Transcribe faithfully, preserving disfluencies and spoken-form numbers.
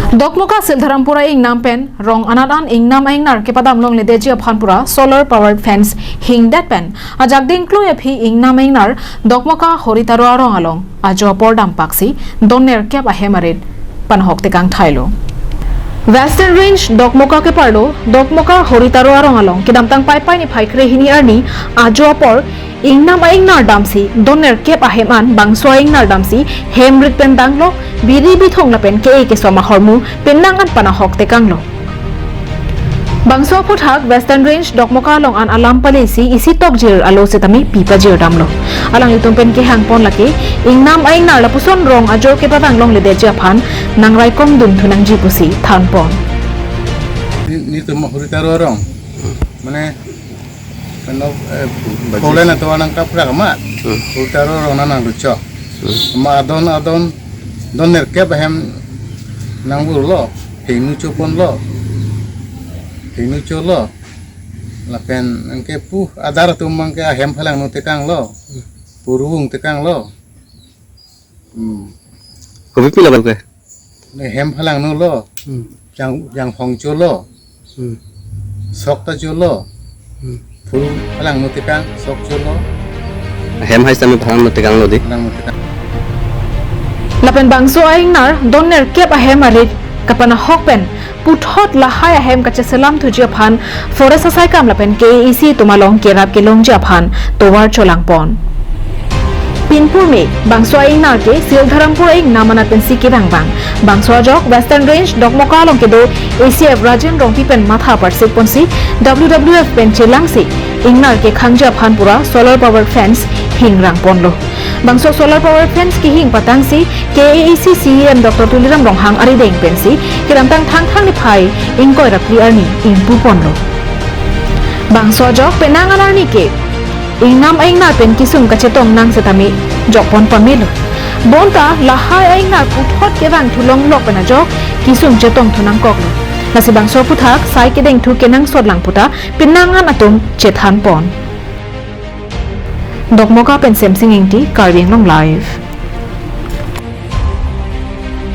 Dokmoka Sildharampur a-ingnam pen rong anat an ingnam a-ingnar kepadam longledetji aphan pura solar powered fence hingdet pen ajak dingklui aphi ingnam a-ingnar Dokmoka Horitaro arong along ajo apor dampaksi don nerkep ahem arit panahok tekang thailo. Western Range Dokmoka keparlo Dokmoka Horitaro arong along kedamtang Paipai niphai krehini arni ajo apor ingnam a-ingnar damsi don nerkep ahem an bangso a-ingnar damsi hem rit pen danglo, biri bithong lapen ke-e kesom ahormu penang an panahok tekanglo. Bangso aphuthak Western Range Dokmoka along an alam palisi isi tokjir alo setame pi pajir damlo. Alanglitum pen kehang pon lake ingnam a-ingnar lapuson rong ajo kepavang longledetji aphan nangraikom dun thunangji pusi thanpon. Ni, ni tum Horitaro arong. Mane, ano, eh, Baji. Kolen ato anang kaprak ma. Hmm. Horitaro arong nang luchok. Hmm. Ma adon adon don nerkep ahem nangburlo. Henu choponlo. Henu cholo. Lapen anke pu adar atum anke ahem phalangno tekanglo. Purvung tekanglo. Hmm. Kopi pila bal ke? Ne hem phalangno lo. Hmm. Jang, jang phong cholo. Hmm. Sok ta cholo. Hmm. Purvung phalangno tekang, sok cholo. Hem hai sami phalangno tekanglo di. Phalangno tekang. Lapen bangso a-ingnar don nerkep ahem arit kapanahok pen puthot lahai ahem kacheselam thuji aphan forest asaikam lapen K A A C atum along kerap kelongji aphan tovar cholangpon. Pinpur me bangso a-ingnar ke Sildharampur a-ingnam anat pensi kedangbang. Bangso ajok Western Range Dokmoka along kedo A C F Rajen Rongpi pen matha parsikponsi W W F pen chelangsi ingnar kekhangji aphan pura solar power fence hingrangponlo. Bangso solar power fence kehing patangsi K A A C C E M Doctor Tuliram Ronghang arideng pensi kedamtang Thangthang niphai ingkoi ra phli arni ingpuponlo. Bangso ajok penang an arni ke ingnam a-ingnar pen kisung kachetong nang setame jokpon pamelo. Bonta lahai a-ingnar puthot kevang thu longlok pen ajok kisung chetong thu nangkoklo. Lasi bangso aphuthak sai kedeng thu kenangsot lang puta penang an atum chethanpon. Dokmoka pen Semsing Ingti, Karbi Anglong Live.